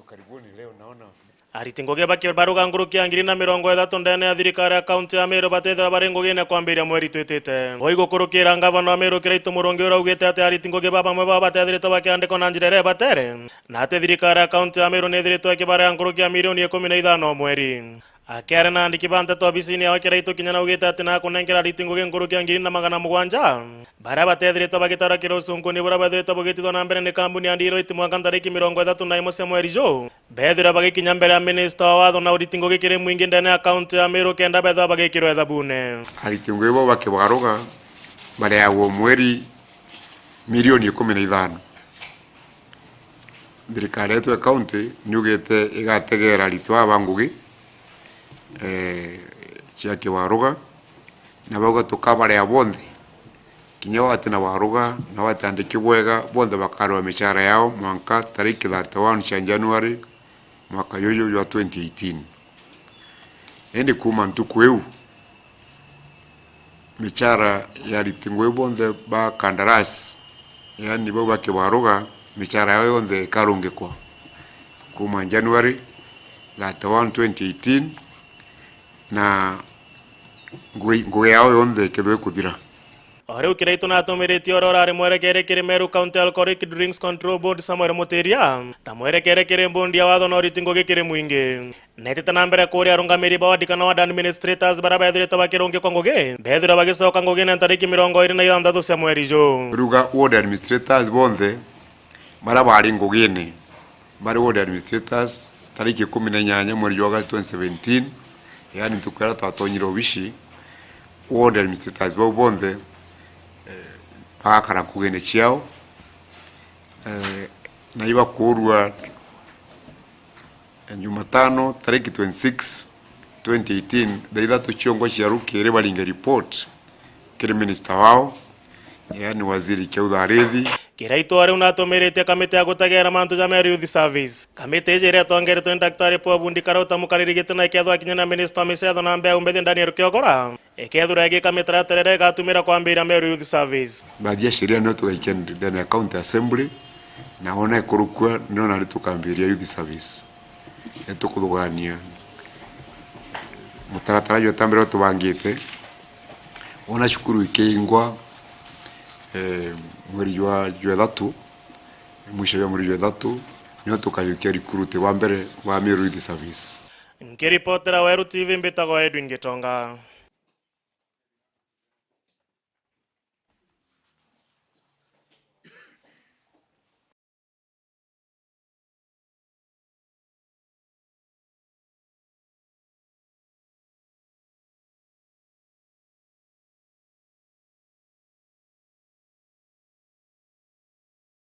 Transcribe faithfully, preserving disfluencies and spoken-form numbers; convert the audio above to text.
Karibuni, leo naona ariti ngugi bakibaruga nkuruki ya ngiri na mirongo ithatu ndene ya thirikari ya kaunti ya Meru batethira bari ngugine kwambiria mweri twitite. Ngui gukurukira ngavana wa Meru Kiraitu Murungi uraugite ati ariti ngugi ba bamwe bao batethirite bakiandikwa na njira iria ibatere, na ati thirikari ya kaunti ya Meru nithiritwe ikibaria nkuruki ya milioni ikumi na ithano o mweri. Akiaria na andiki ba nteto obisini yao Kiraitu kinya naugite ati nakunenkera ariti ngugi nkuruki ya ngiri na magana mugwanja baria batethirite bagitara kirucunkuni buria bwethirite bugitithwa na mbere ni kambuni ya Deloitte mwanka ntariki mirongo ithatu na imwe cia mweri juu, bethirwa bagikinya mbere ya minista wa watho na uriti ngugi kiri mwingi ndene ya kaunti ya Meru kenda bethirwa bagikirwa ithabune. Ariti ngugi bau bakibaruga bareagwa o mweri milioni ikumi na ithano. Thirikari yetu ya kaunti niugite igategera ariti baba ngugi, eh, cia kibaruga, na bauga tukabarea bonthe, kinya wati na baruga na watandiki bwega, bonthe bakarua michara yao mwanka tariki thirty-one cia January mwaka juju jwa twenty eighteen. Indi kuuma ntuku iu, michara ya ariti ngugi bonthe ba kandarasi, yaani bau ba kibaruga, michara yao yonthe ikarungikwa kuuma January thirty-one, twenty eighteen, na ngugi, ngugi yao yonthe ikethirwa ikuthira. O riu Kiraitu natumiritie uria urari mwerekere kiri Meru County Alcoholic Drinks Control Board Samuel Mutiria ta mwerekere kiri mbundi ya watho na uriti ngugi kiri mwingi. Netite na mbere kuria arungamiri ba ward kana ward administrators baria bethirite bakirungikwa ngugi bethirwa bagicoka ngugine ntariki mirongo iri na ithanthatu cia mweri juu. Ruga ward administrators bonthe baria bari ngugine bari ward administrators tariki ikumi na inyanya mweri jwa August twenty seventeen, yaani ntuku iria twatonyire obici, ward administrators bau bonthe, eh, bagakara nkugine ciao, eh, na ibakuurua Jumatano tariki twenty-six, twenty eighteen, thaa ithatu ciongwa cia rukiri baringe report kiri minister wao, yaani Waziri Kiautha Arithi. Kiraitu o riu natumiritie kamiti ya gutegera mantu ja Meru Youth Service. Kamiti iji iria itongeretwe ni Daktari Paul Bundi Karauta mukariri giti na ikethwa akinya na minister wa micetho na mbeu mbithi Daniel Kiogora. Ikethirwa igika mitaratara iria igatumira kwambiria Meru Youth Service. Baadhi ya sheria nio tugaikia ndene ya County Assembly, na wona ikurukua, ndio nari tukambiria youth service. Nitukuthugania mutaratara jweta mbere tubangite. Wona cukuru ikiingwa, eh, mweri jwa, jwa ithatu, mwisho jwa mweri jwa ithatu, nio tukajukia recruit wa mbere wa Meru Youth Service. Nkiripotera Weru T V, mbitagwa Edwin Gitonga.